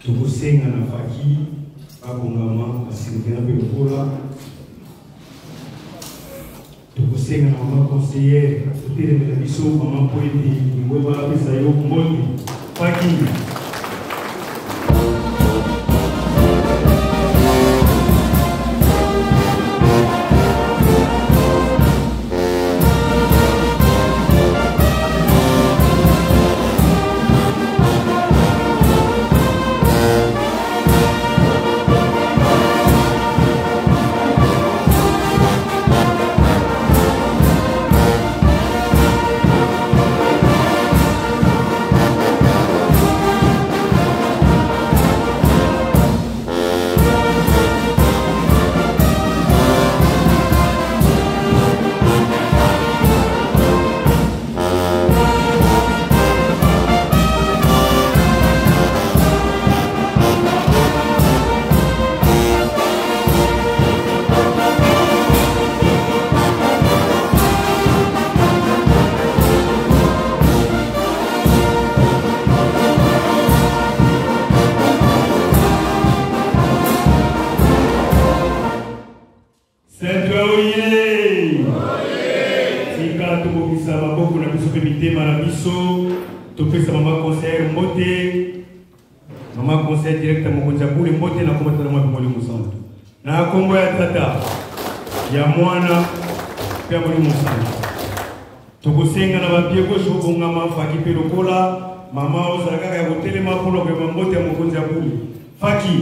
Tokosenga na faki babongama basurveillant mpe lokola tokosenga na mama conseillère otelemela biso mama mpo ete lingomba apesa yo mbote faki. Saint oye! Tika tobongisa maboko na biso mpe mitema na biso, topesa mama conseillère mbote, mama conseillère directe ya mokonzi ya bule mbote na kombo tata mwa Molimo Santu, na kombo ya Tata, ya Mwana mpe ya Molimo Santu. Tokosenga na bapie gauche obongama, faki mpe lokola mama ozala kaka ya kotelema mpona koyeba mbote ya mokonzi ya bule. Faki.